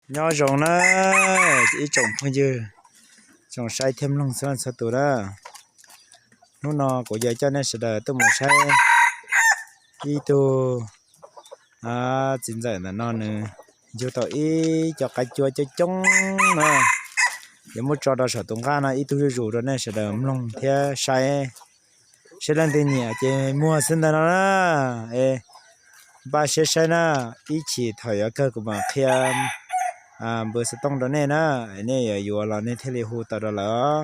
Nyob zoo na ib tsoom phooj ywg, tsoom saib thiab mloog txhua leej txhua tus na. Hnub no kuv yuav coj nej sawv daws tuaj mus saib ib tug txiv ntxawm ntawm no nws yug tau ib co qaib cua coob coob na. Yuav muab tso rau saum tus nqaj no ib tug zuj zus rau nej sawv daws mloog thiab saib. Saib leej twg nyiam ces muag xwb ntag no na. Es npaj siab saib na, ib chim thaum yuav kawg kuv mam qhia npawb xov tooj rau nej na, nej yuav yuav los nej thiaj li hu tau rau lawm.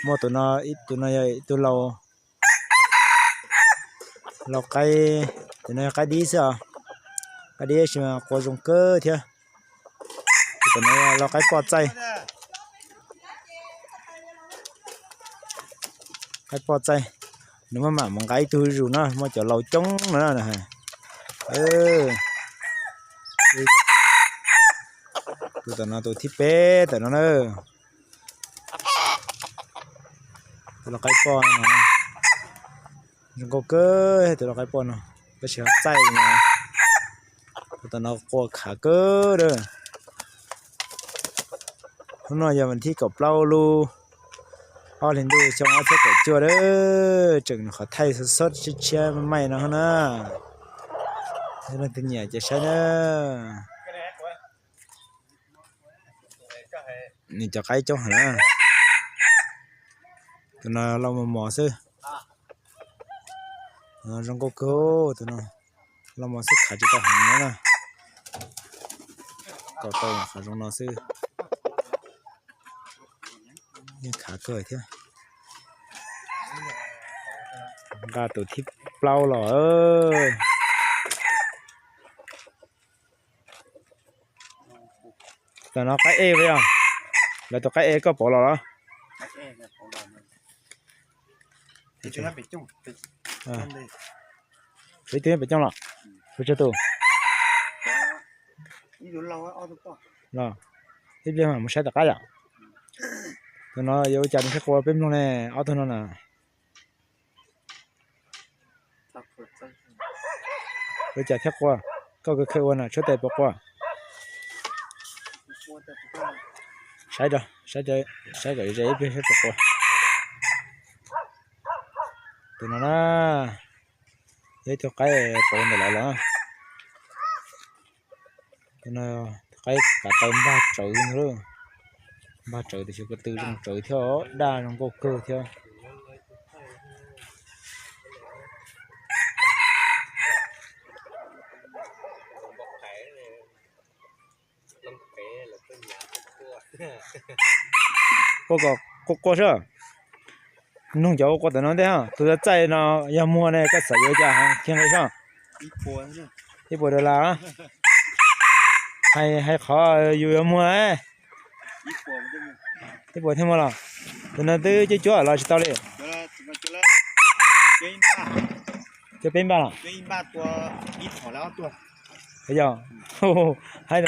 Muaj tus no, tus no yog tus lau, lau qaib, tus no yog qaib dib xwb os. Qaib dib tsis qua zoo kawg thiab. Tus no lau qaib poj txaij. Qaib poj txaij, nws maj mam mus nqa ib tug zuj zus na, muaj cov laus coob no na. Tus tom no tus thib peb tom no na. Tus lau qaib poj no zoo nkauj kawg, tus lau qaib poj no tab sis ho txaij no. Tus tom no qua khav kawg a. Hnub no yog vas thib kaum plaub lub ob hlis ntuj xyoo ob txhiab kaum cuaj a. Tseem qhov thaij xov xov tshiab tshiab maij no na. Leej twg nyiam ces saib na. Nws cov qaib coob heev na. Tus no lau mos mos xwb. Zoo nkauj kawg tus no. Lau mos xwb khav tsis tau heev no na. Kom tau qhov zoo no xwb. Yeej khav kawg thiab. Nqa tus thib plaub los. Tam no qaib ej puas yog? Lawv tus qaib ej koj pauv los los? Ib tug pem coob los? Tus tsawg tus? Los, ib pliag mam mus saib tom qab yom. Tus no yuav ua cas nws thiaj qua peb mloog ne, ob tug no na. Ua cas thiaj qua? Koj khaws ua na, tshuab tes puas qua? Saib, saib kom ze ib pliag saib puas qua. Tus no na, yog ib tug qaib pauv ntawm lawv los. Tus no qaib kav taw npag tsawv ntag. Npag tsawv tiam sis ko tw zoo tsawv thiab, daj zoo nkauj kawg thiab. Qua kom qua qua seb. Mloog cov qua tam no ntej, tus txaij no yog muag ne koj xav yuav cas kiag nqi seb. Ib puas dollar. Hais, hais qhov yus yuav muag. Ib puas thiaj muag los? Tus no twb cuab cuab los tsis tau li. Cuab peb npaj los? Yog, haib,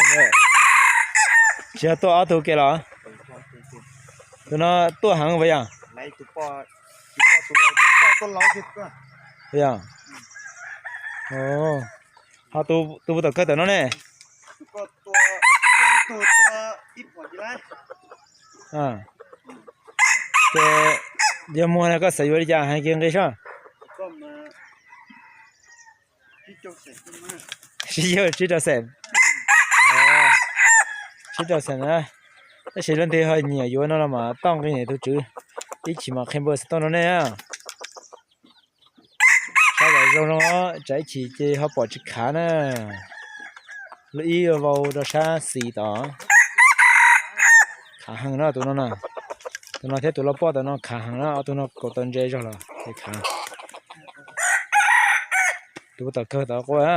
tsis yog tuaj ob tug ke los? Tus no tuaj heev puas yog? Yog. Ho tus puas tom kawg tam no ne? Ces yog muag no koj xav yuav li cas hais kiag nqi seb. Sib yawg tsib rau xees. Tsib rau xees na. Tab sis leej twg ho nyiam yuav no los mas tau nqi niam tus tswv, ib chim mam qhia npawb xov tooj rau nej. Saib kom zoo zoo, tsam ib chim ces ho pom tsis khav na. Lub ib vau rau sab xis tod. Khav heev no tus no na. Tus no thiab tus lau poj tom no khav heev na, ob tug no kaus taw ntse zog los ces khav. Tus puas tom kawg tod qua.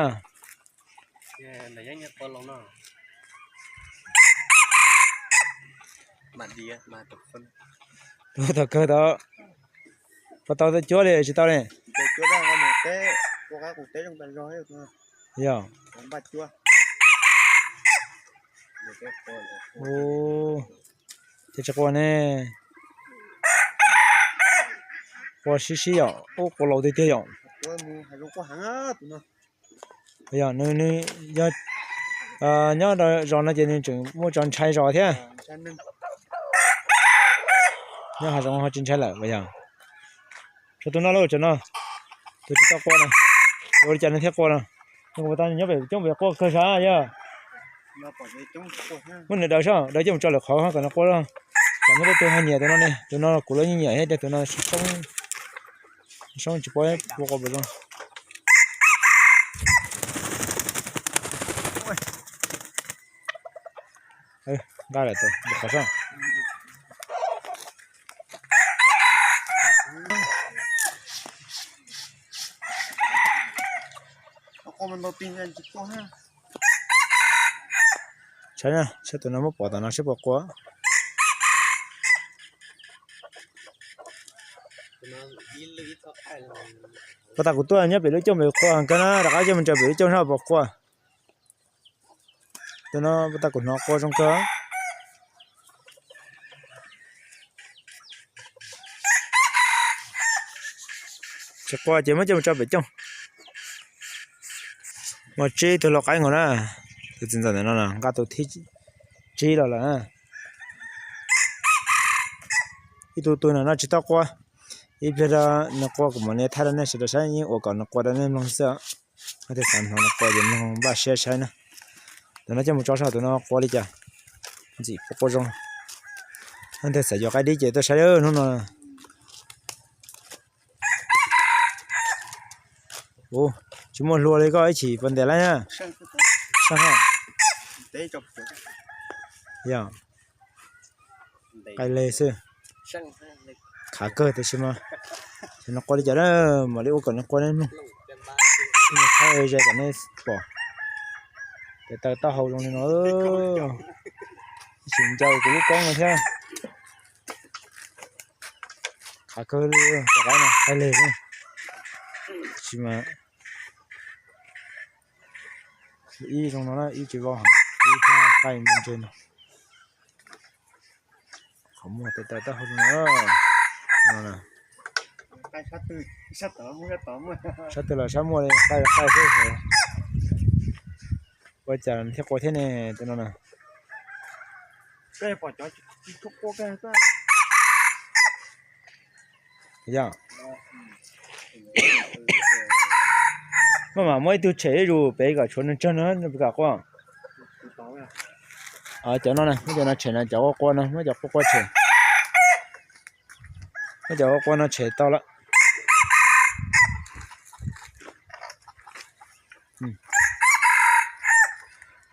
Tus puas tom kawg tod, puas tau cuab li tsis tau li? Yog. Ces tsis qua ne. Qua sib sib yom, ub qua laus tiag tiag yom. Yog, nws, nws yog Nyob zos no ces nws tseem muaj tso ntshai zos thiab. Nyob hav zoov ho tsis ntshai lawm puas yog? Tso tus no lauj, cov no. Tus tsis tau qua no, ua li cas nws thiaj qua no? Nws nyob pem coob pem qua kawg sav yog. Muab nws daws soj, daws coj mus tso lawm qhov kom nws qua. Tsam muaj tej tug ho nyiam tus no ne, tus no kuv lawv nyiam thiab, tus no soob tsis paub qua puas zoo. Nqa lawm tus qhov soj. Saib, saib tus no muab pov tom no saib puas qua. Puag ta kuv tuaj nyob pem lub cooj pem qua kawg na, rov qab coj mus tso pem lub cooj saib puas qua. Tus no puag ta kuv hnov qua zoo kawg. Tsis qua ces muab coj mus tso pem cooj. Muaj tsib tug lau qaib nkaus na, tus txiv ntxawm ntawm no nqa tus thib tsib los lawm. Ib tug tug no tsis tau qua, ib pliag nws qua kuv mam li thaij rau nej sawv daws saib, yeej ua kom nws qua rau nej mloog xwb. Tej xav hnov nws qua ces mloog npaj siab saib na. Tus no coj mus tso saib tus no qua li cas, ntxim qua zoo. Tej xav yuav qaib dib ces tuaj saib hnub no. Ua, tsis muaj hlua li koj ib chim pas ntes lawm na. Yog, qaib leg xwb. Khav kawg tiam sis mas, no qua li cas na, mam li ua kom nws qua nej mloog, thaij ze kom nej pom. Tes taw taub hau zoo li no, ib sim ncaws kuv lub koob no thiab. Khav kawg li, cov qaib no qaib leg xwb. Tiam sis mas ib zoo no na, ib tsis vau heev, ib phab qaij ntse ntse no. Qhov muag tes taw taub hau zoo no. Sab twg los sab muaj li, qaij qaij xwb. Ua cas thiaj qua thiab ne tus no na. Yog, maj mam muab ib tug tshem ib zus pem kom tshuav nws tsawg no nws puas kam qua. Cov no na, muab cov no tshem na, cov qua qua no, muab cov qua qua tshem. Muab cov qua qua no tshem tau lawm.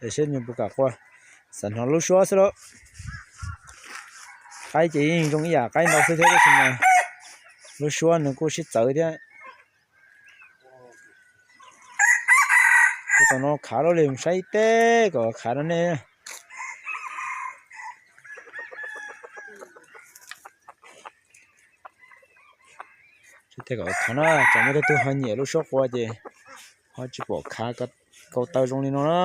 Es seb nws puas kam qua, xav hnov lub suab xwb lauj. Qaib ces yeej zoo ib yam qaib ntau xwb thiab tab sis mas lub suab nws kuj sib txawv thiab. Kuv tom no khav lub li mus saib teb kom khav rau nej. Tej kom khav na, tsam muaj tej tug ho nyiam lub suab qua ces ho tsis pom khav kaus taw zoo li no na.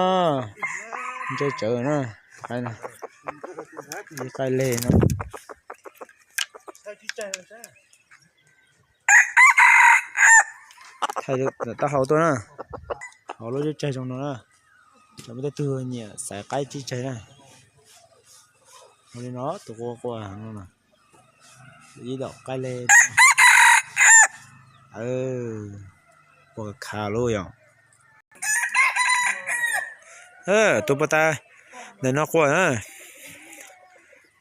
Ntsej tsawv na, qaib leg no. Thaij taub hau tuaj na, hauv lub teb tsag zoo no na. Tsam muaj tej tug nyiam xaiv qaib teb tsag na. Hauv li no tus qua qua no, ib dam qaib leg. Qua khav lub yom. Tus puag ta ntawm no qua na.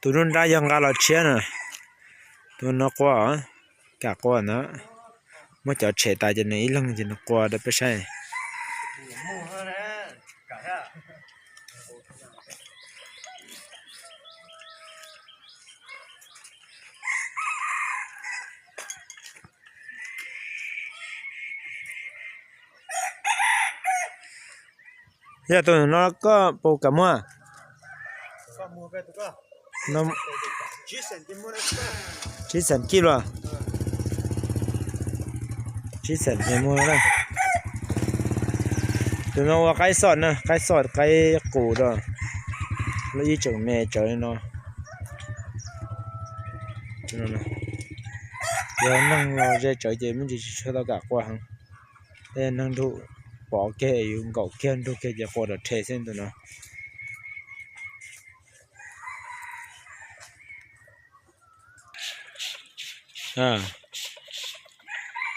Tus nruab nrab yog nqa los tshiab na. Tus no qua, kam qua ntawd. Muab cov tshem tas ces nws ib leeg ces nws qua rau peb saib. Yog tus no koj puas kam muag? Tsib xeem kib los? Tsib xeem ces muag na. Tus no ua qaib xoj na, qaib xoj qaib qus rau. Lub ib tseem me tsawv li no. Yog neeg los ze tsawv ces me ntsis tsis tshua tau kam qua heev. Tej neeg nrug Pov kiag yus nkaum kiag nrug kiag ces qua rov rhe xwb tus no.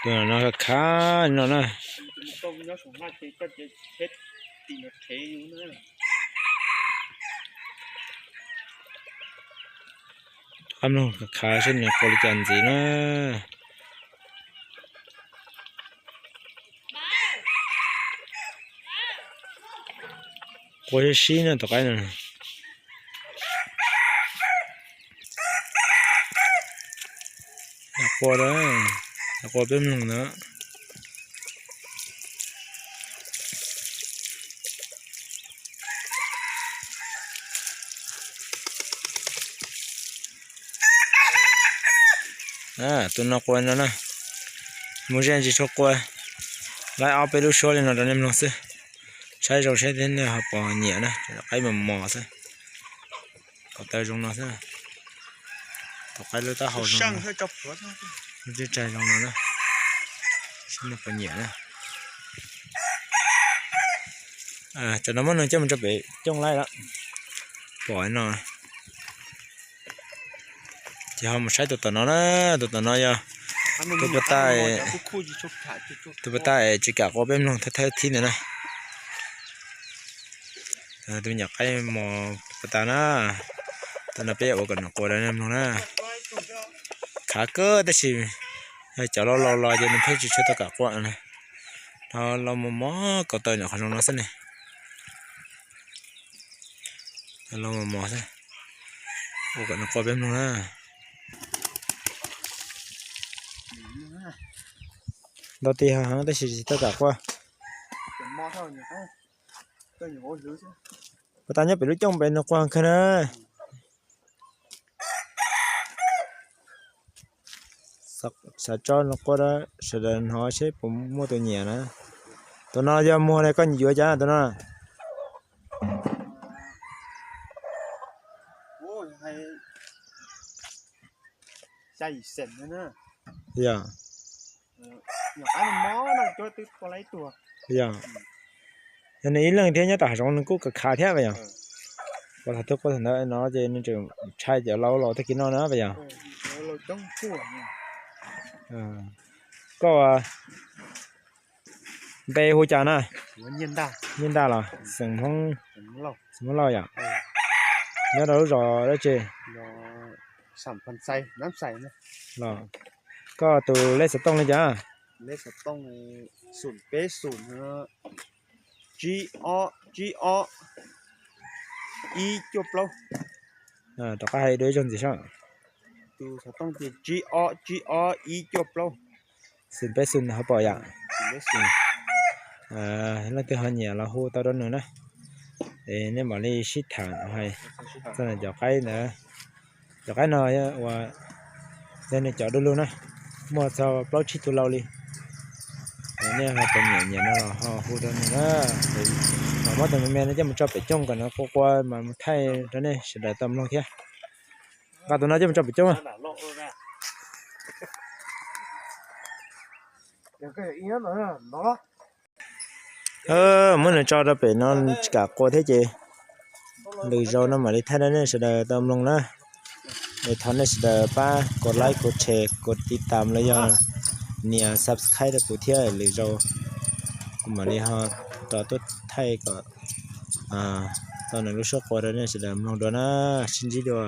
Tus no khav no na. Qab mloog khav seb nws qua li cas ntxiv na. Qua sib sib na tus qaib no. Qua, qua peb mloog na. Tus no qua no na. Mus ze tsis tshua qua. Laib ob peb lub suab li no rau nej mloog xwb. Saib zoo seb thiab nej ho puas nyiam na, qaib mos mos xwb. Kom taw zoo no xwb. Tus qaib lub taub hau zoo no. Lub tib tsaig zoo no na. Seb nej puas nyiam na. Tam no muab nws coj mus rau pem cooj laij lawm. Pom no. Ces ho mus saib tus tom no na, tus tom no yog tus puag ta, tus puag ta es tsis kam qua peb mloog thawj thawj thib ntawd na. Tus me nyuam qaib mos puag ta na, tus no peb yuav ua kom nws qua rau nej mloog na. Khav kawg tab sis cov laus laus los ces nws pheej tsis tshua tau kam qua na. Los mos mos kom taw nyuam qhuav zoo no xwb ne. Los mos mos xwb. Ua kom nws qua peb mloog na. Ntau tis heev tab sis tsis tau kam qua. Puag ta nyob pem lub cooj pem nws qua kawg na. Xav tso nws qua rau sawv daws hnov seb puas muaj tus nyiam na. Tus no yog muag li koj yuav cas tus no? Yog. Yog. Yog nws ib leeg thiab nyob tom hav zoov nws kuj khav khav thiab puas yog? Puas thaum twg qua thaum ntawd no ces nws tseem ntshai cov laus laus tag kis no na puas yog? Koj npe hu cas na? Nyiaj Ntaj los xeem Hmoob Lauj yom? Nyob rau lub zos dab tsi? Los koj tus lej xov tooj li cas? Rov qab hais dua ib zaug ntxiv seb. Xum peb xum ho pom yom. Leej twg ho nyiam los hu tau rau nws na. Es nej mam li sib tham hais txog cov qaib ntawd. Cov qaib no uas yog nws cov du lug na, muaj txog plaub tsib tug lau li. Nej ho puas nyiam nyiam no los ho hu rau nws na. Mam muab tus me me no coj mus tso pem cooj kom nws qua qua mas mus thaij rau nej sawv daws tau mloog thiab. Nqa tus no coj mus tso pem cooj. Muab nws tso rau pem no tsis kam qua thiab ces lwm zaus no mam li thaij rau nej sawv daws tau mloog na. Es thov nej sawv daws pab kuv like, kuv share, kuv tiv tam los yog nias subscribe rau kuv thiab, lwm zaus kuv mam li ho rov tuaj thaij kom tau nws lub suab qua rau nej sawv daws mloog dua na. Sib ntsib dua.